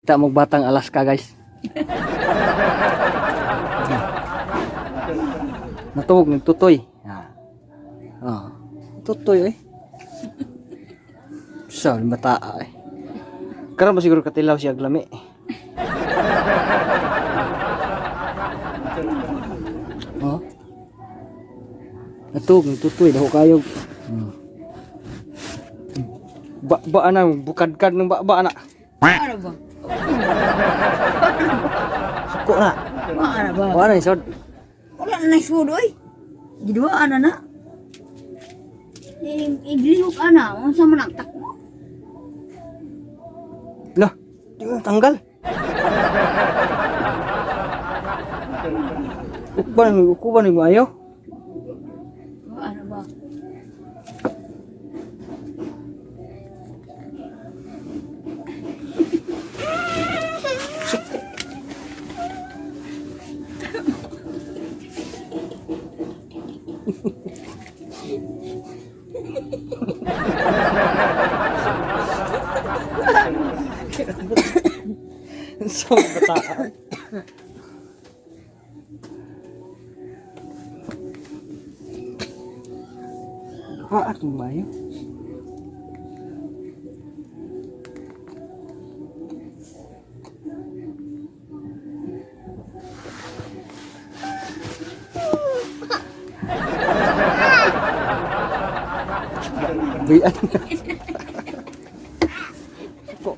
Kita mo batang Alaska, guys. Natuog ng tutoy. Ah. Ah. Tutoy eh. Sa bata eh. Karon ba siguro katilaw siya glami. Oh. Natuog ng tutoy daho kayo. Ba ba ana bukadkad ng ba ba ana. Ano ba? Suko na. Ano ba? Wala ni sod. Wala na naisuod, oy. Giduaan na na. Iglihok ana, unsa man ang takbo? Lah, di mo tanggal. Ukuban ni maayo. Ano ba? So bata. Ah, atong maayo. Buyan. Suko.